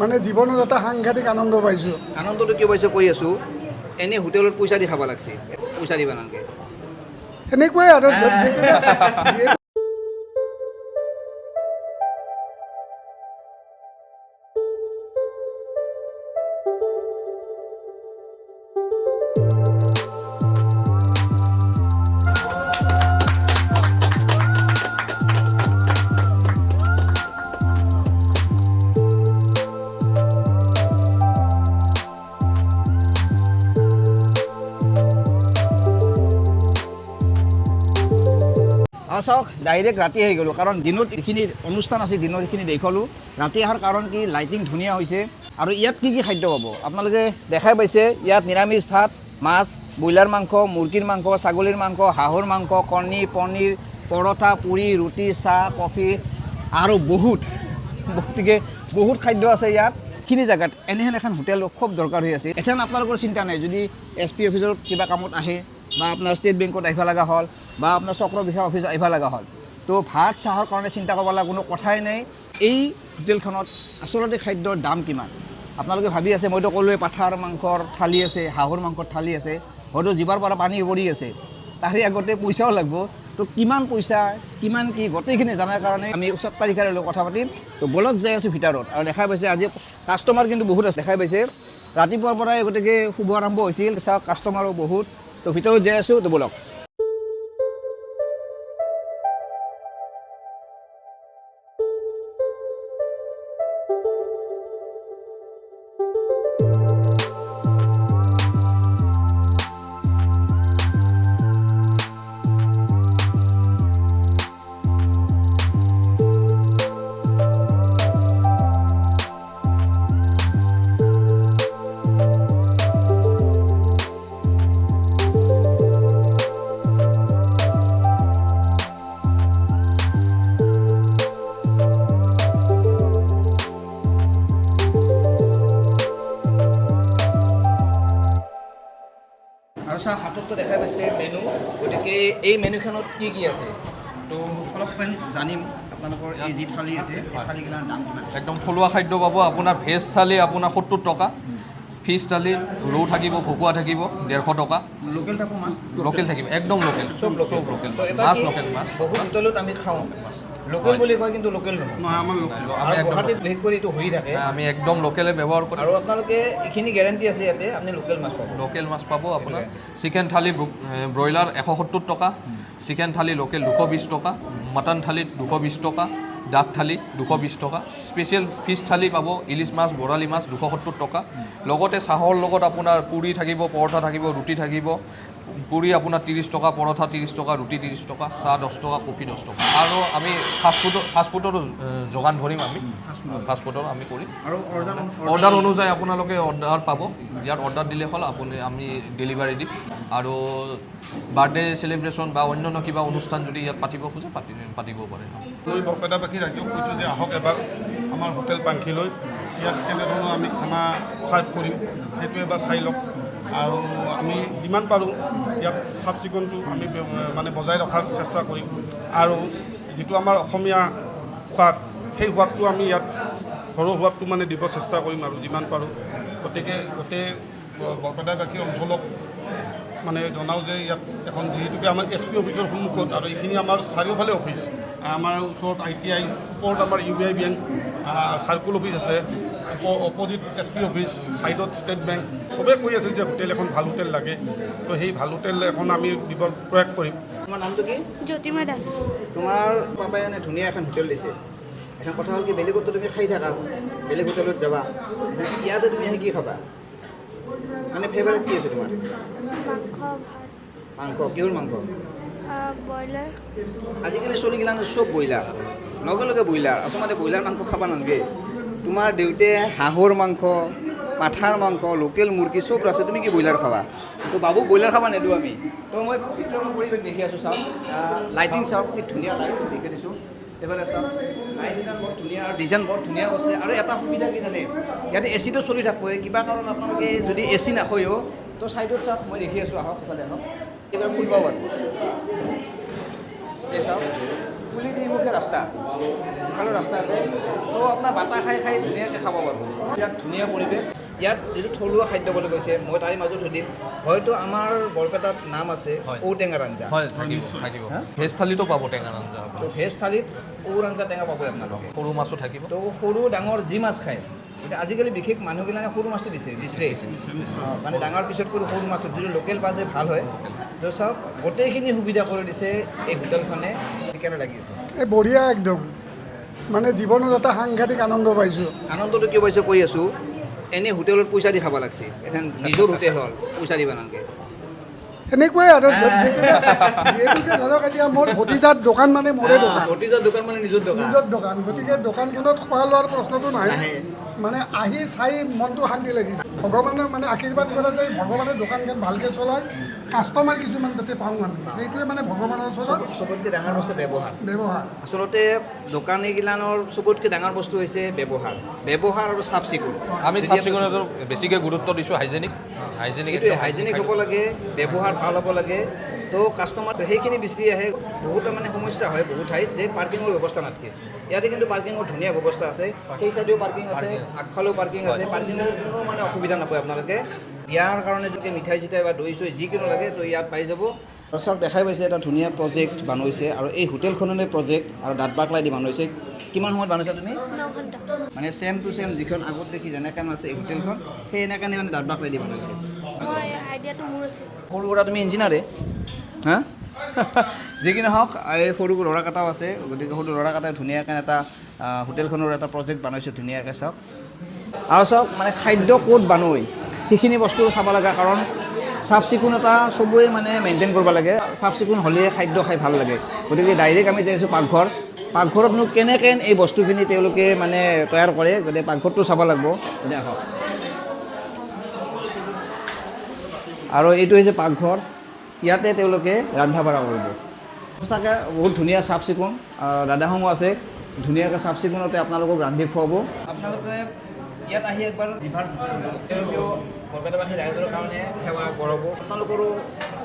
মানে জীৱনত এটা সাংঘাতিক আনন্দ পাইছোঁ। আনন্দটো কিয় পাইছে কৈ আছোঁ। এনেই হোটেলত পইচা দি খাব লাগছে, পইচা দিব নালাগে। সেনেকুৱাই আৰু যিহেতু যিহেতু আৰু চাওক, ডাইৰেক্ট ৰাতি আহি গ'লোঁ, কাৰণ দিনত এইখিনি অনুষ্ঠান আছে, দিনৰ এইখিনি দেখুৱালোঁ। ৰাতি অহাৰ কাৰণ কি, লাইটিং ধুনীয়া হৈছে। আৰু ইয়াত কি কি খাদ্য পাব আপোনালোকে দেখাই পাইছে। ইয়াত নিৰামিষ ভাত, মাছ, ব্ৰইলাৰ মাংস, মুৰ্গীৰ মাংস, ছাগলীৰ মাংস, হাঁহৰ মাংস, কণী, পনীৰ, পৰঠা, পুৰি, ৰুটি, চাহ, কফি আৰু বহুত, গতিকে বহুত খাদ্য আছে ইয়াত। এইখিনি জেগাত এনেহেন এখন হোটেল খুব দৰকাৰ হৈ আছে। এখন আপোনালোকৰ চিন্তা নাই, যদি এছ পি অফিচত কিবা কামত আহে বা আপোনাৰ ষ্টেট বেংকত আহিব লগা হ'ল বা আপোনাৰ চক্ৰ বিষয়া অফিচত আহিব লগা হ'ল, তো ভাত চাহৰ কাৰণে চিন্তা কৰিব লগা কোনো কথাই নাই। এই হোটেলখনত আচলতে খাদ্যৰ দাম কিমান আপোনালোকে ভাবি আছে? মইতো ক'লোৱে, পাঠাৰ মাংসৰ থালি আছে, হাঁহৰ মাংসৰ থালি আছে, হয়তো জিভাৰ পৰা পানী পৰি আছে। তাৰে আগতে পইচাও লাগিব। তো কিমান পইচা, কিমান কি, গোটেইখিনি জনাৰ কাৰণে আমি স্বত্বাধিকাৰীৰ লগত কথা পাতিম। তো বলক, যাই আছোঁ ভিতৰত। আৰু দেখাই পাইছে, আজি কাষ্টমাৰ কিন্তু বহুত আছে। দেখাই পাইছে, ৰাতিপুৱাৰ পৰাই গতিকে শুভ আৰম্ভ হৈছিল। চাওক, কাষ্টমাৰো বহুত। তো ভিতৰত যাই আছোঁ, তো বলক। আৰু চাওক, হাতততো দেখাই পাইছে মেনু। গতিকে এই মেনুখনত কি কি আছে, তো অলপমান জানিম। আপোনালোকৰ এই যি থালি আছে, এই থালিগিলাৰ দাম কিমান? একদম থলুৱা খাদ্য পাব আপোনাৰ। ভেজ থালি আপোনাৰ 70 টকা, ফিছ থালি ৰৌ থাকিব, ভকুৱা থাকিব, 150 টকা। লোকেল থাকো মাছ? লোকেল থাকিব, একদম লোকেল। চব লোকেল? চব লোকেল। তো এটা মাছ কি, লোকেল মাছ। বহুত হোটেলত আমি খাওঁ, লোকেল বুলি কয়, কিন্তু লোকেল নহয়। আমি আৰু একদম গুৱাহাটীত বিশেষ কৰি এইটো হৈ থাকে। আমি একদম লোকেলে ব্যৱহাৰ কৰোঁ। আৰু আপোনালোকে এইখিনি গেৰাণ্টি আছে, ইয়াতে আপুনি লোকেল মাছ পাব। লোকেল মাছ পাব আপোনাৰ। চিকেন থালি ব্ৰইলাৰ 170 টকা, চিকেন থালি লোকেল 220 টকা, মটন থালি 220 টকা, ডাক থালি 220 টকা, স্পেচিয়েল ফিছ থালি পাব, ইলিছ মাছ, বৰালি মাছ, 270 টকা। লগতে চাহৰ লগত আপোনাৰ পুৰি থাকিব, পৰঠা থাকিব, ৰুটি থাকিব। পুৰি আপোনাৰ 30 টকা, পৰঠা 30 টকা, ৰুটি 30 টকা, চাহ 10 টকা, কফি 10 টকা। আৰু আমি ফাষ্টফুডৰো যোগান ধৰিম আমি। ফাষ্টফুডৰ আমি কৰিম। আৰু অৰ্ডাৰ? অৰ্ডাৰ অনুযায়ী আপোনালোকে অৰ্ডাৰ পাব। ইয়াত অৰ্ডাৰ দিলে হ'ল আপুনি, আমি ডেলিভাৰী দিম। আৰু বাৰ্থডে চেলিব্ৰেশ্যন বা অন্যান্য কিবা অনুষ্ঠান যদি ইয়াত পাতিব খোজে, পাতিব পাৰে। মই বৰপেটাবাসী ৰাইজক কৈছোঁ যে আহক এবাৰ আমাৰ হোটেল পাংখীলৈ। ইয়াত কেনেধৰণৰ আমি খানা ছাৰ্ভ কৰিম, সেইটো এবাৰ চাই লওক। আৰু আমি যিমান পাৰোঁ ইয়াত চাফ চিকুণটো আমি মানে বজাই ৰখাৰ চেষ্টা কৰিম। আৰু যিটো আমাৰ অসমীয়া সোৱাদ, সেই সোৱাদটো আমি ইয়াত ঘৰৰ সোৱাদটো মানে দিব চেষ্টা কৰিম আৰু যিমান পাৰোঁ। গতিকে গোটেই বৰপেটাবাসী অঞ্চলক মানে জনাওঁ যে ইয়াত এখন যিহেতুকে আমাৰ এছ পি অফিচৰ সন্মুখত আৰু এইখিনি আমাৰ চাৰিওফালে অফিচ, আমাৰ ওচৰত I T I, ওপৰত আমাৰ ইউ বি আই বেংক, চাৰ্কুল অফিচ আছে, অপজিট এছ পি অফিচ, ছাইডত ষ্টেট বেংক। চবেই কৈ আছিল যে হোটেল এখন, ভাল হোটেল লাগে। তো সেই ভাল হোটেল এখন আমি দিবৰ প্ৰয়াস কৰিম। তোমাৰ নামটো কি? জ্যোতিমা দাস। তোমাৰ পাপাই এনে ধুনীয়া এখন হোটেল দিছে। এখন কথা হ'ল কি, বেলেগততো তুমি খাই থাকা, বেলেগ হোটেলত যাবা, এখন ইয়াতে তুমি আহি কি খাবা? মানে ফেভাৰেট কি আছে তোমাৰ? মাংস ভাত। মাংস? কিহৰ মাংস? ব্ৰইলাৰ। আজিকালি চলিগিলা চব ব্ৰইলাৰ, লগে লগে ব্ৰইলাৰ। আচলতে ব্ৰইলাৰ মাংস খাব নালাগে। তোমাৰ দেউতাই হাঁহৰ মাংস, পাঠাৰ মাংস, লোকেল মুৰ্গী চব আছে, তুমি কি ব্ৰইলাৰ খাবা? তো বাবু, ব্ৰইলাৰ খাব নিদিওঁ আমি। তো মই ভিতৰৰ পৰিৱেশ দেখি আছোঁ, চাওক, লাইটিং চাওক, কি ধুনীয়া লাইট দেখি দিছোঁ। এইফালে চাওক, লাইটবিলাক বৰ ধুনীয়া আৰু ডিজাইন বৰ ধুনীয়া আছে। আৰু এটা সুবিধা কি জানে, ইয়াতে এ চিটো চলি থাকিব। কিবা কাৰণত আপোনালোকে যদি এ চি নাখয়ো, তো ছাইডত চাওক, মই দেখি আছোঁ, আহক, ইফালে আহক। এইবাৰ খুলিব পাৰিব। এই চাওক। খুলি দি মুখে ৰাস্তা, ইফালেও ৰাস্তা আছে। তো আপোনাৰ বাটা খাই খাই ধুনীয়াকৈ খাব পাৰিব। ইয়াত ধুনীয়া পৰিৱেশ। ইয়াত যিটো থলুৱা খাদ্য বুলি কৈছে, মই তাৰে মাজত সুধিম, হয়তো আমাৰ বৰপেটাত নাম আছে ঔটেঙাৰ আঞ্জা। হয়, থাকিব থাকিব। ভেজ থালিতো পাব টেঙাৰ আঞ্জা তো ভেজ থালিত ঔৰ আঞ্জা টেঙা পাবই আপোনালোকে। সৰু মাছো থাকিব। তো সৰু ডাঙৰ যি মাছ খায়, এতিয়া আজিকালি বিশেষ মানুহবিলাকে সৰু মাছটো বিচাৰে বিচাৰি আহিছে, মানে ডাঙৰ পিছত কৰি সৰু মাছটো যিটো লোকেল পাত যে ভাল হয়। তো চাওক, গোটেইখিনি সুবিধা কৰি দিছে এই হোটেলখনে। কেনে লাগি আছে? এই বঢ়িয়া একদম, মানে জীৱনত এটা সাংঘাতিক আনন্দ পাইছোঁ। আনন্দটো কিয় পাইছে কৈ আছোঁ, এনেই হোটেলত পইচা দি খাব লাগছে, এখন নিজৰ হোটেল হ'ল, পইচা দিব নালাগে। সেনেকুৱাই আৰু, যিহেতুকে ধৰক এতিয়া মোৰ ভতিজাৰ দোকান, মানে মোৰে দোকান। ভতিজাৰ দোকান মানে নিজৰ দোকান। নিজৰ দোকান, গতিকে দোকানখনত খোৱা লোৱাৰ প্ৰশ্নটো নাই। মানে আহি চাই মনটো শান্তি লাগিছে। ভগৱানে মানে আশীৰ্বাদ কৰে যে ভগৱানে দোকানখন ভালকৈ চলায়, কাষ্টমাৰ কিছুমান যাতে পাওঁ আমি, সেইটোৱে মানে ভগৱানৰ ওচৰত। চবতকৈ ডাঙৰ বস্তু ব্যৱহাৰ। ব্যৱহাৰ। আচলতে দোকানীগিলানৰ চবতকৈ ডাঙৰ বস্তু হৈছে ব্যৱহাৰ, ব্যৱহাৰ আৰু চাফ চিকুণ। আমি চাফ চিকুণতো বেছিকৈ গুৰুত্ব দিছোঁ, হাইজেনিক হাইজেনিক। এইটোৱে, হাইজেনিক হ'ব লাগে, ব্যৱহাৰ ভাল হ'ব লাগে। তো কাষ্টমাৰ সেইখিনি বিচাৰি আহে। বহুতো মানে সমস্যা হয় বহু ঠাইত যে পাৰ্কিঙৰ ব্যৱস্থা নাথাকে। ইয়াতে কিন্তু পাৰ্কিঙৰ ধুনীয়া ব্যৱস্থা আছে। সেই চাইডেও পাৰ্কিং আছে, আগফালেও পাৰ্কিং আছে। পাৰ্কিঙৰ কোনো মানে অসুবিধা নাপায় আপোনালোকে। ইয়াৰ কাৰণে যদি মিঠাই চিঠাই বা দৈ চৈ যিকোনো লাগে, তো ইয়াত পাই যাব। চাওক, দেখাই পাইছে, এটা ধুনীয়া প্ৰজেক্ট বনাইছে আৰু এই হোটেলখনৰে প্ৰজেক্ট আৰু দাঁত বাকলাই দি বনাইছে। কিমান সময়ত বনাইছা তুমি? 9 ঘণ্টা। মানে ছেম টু ছেম যিখন আগত দেখি যেনেকৈ আছে এই হোটেলখন, সেই এনেকৈ মানে দাঁত বাকলাই দি বনাইছে। মই আইডিয়াটো মোৰ আছিল। সৰু সুৰা তুমি ইঞ্জিনিয়াৰে হা। যি কি নহওক, এই সৰু ল'ৰা কেইটাও আছে। গতিকে সৰু ল'ৰা কেইটাই ধুনীয়াকৈ এটা হোটেলখনৰ এটা প্ৰজেক্ট বনাইছে ধুনীয়াকৈ। চাওক, আৰু চাওক, মানে খাদ্য ক'ত বনায় সেইখিনি বস্তু চাব লগা, কাৰণ চাফ চিকুণতা চবেই মানে মেইনটেইন কৰিব লাগে। চাফ চিকুণ হ'লে খাদ্য খাই ভাল লাগে। গতিকে ডাইৰেক্ট আমি যাই আছোঁ পাকঘৰ। পাকঘৰতনো কেনেকৈ এই বস্তুখিনি তেওঁলোকে মানে তৈয়াৰ কৰে, গতিকে পাকঘৰটো চাব লাগিব। গতিকে আহক। আৰু এইটো হৈছে পাকঘৰ, ইয়াতে তেওঁলোকে ৰন্ধা বঢ়া কৰিব। সঁচাকৈ বহুত ধুনীয়া চাফ চিকুণ। দাদাসমূহ আছে, ধুনীয়াকৈ চাফ চিকুণতে আপোনালোকক ৰান্ধি খুৱাব। আপোনালোকে ইয়াত আহি একবাৰ জিভাৰ, তেওঁলোকেও বৰপেটাবাসী ৰাইজৰ কাৰণে সেৱা আগবঢ়াব। আপোনালোকৰো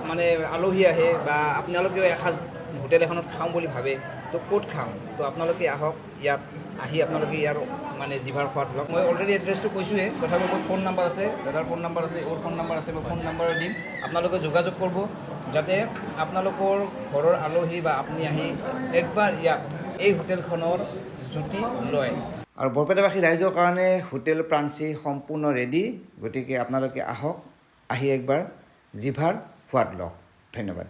মানে আলহী আহে বা আপোনালোকেও এসাঁজ হোটেল এখনত খাওঁ বুলি ভাবে, তো ক'ত খাওঁ? তো আপোনালোকে আহক ইয়াত, আহি আপোনালোকে ইয়াৰ মানে জিভাৰ সোৱাদ লওক। মই অলৰেডি এড্ৰেছটো কৈছোঁৱে, তথাপিও মোৰ ফোন নাম্বাৰ আছে, দাদাৰ ফোন নাম্বাৰ আছে, ওৰ ফোন নাম্বাৰ আছে, মই ফোন নাম্বাৰ দিম। আপোনালোকে যোগাযোগ কৰিব যাতে আপোনালোকৰ ঘৰৰ আলহী বা আপুনি আহি একবাৰ ইয়াত এই হোটেলখনৰ জুতি লয়। আৰু বৰপেটাবাসী ৰাইজৰ কাৰণে হোটেল প্ৰাঞ্চী সম্পূৰ্ণ ৰেডি। গতিকে আপোনালোকে আহক, আহি একবাৰ জিভাৰ সোৱাদ লওক। ধন্যবাদ।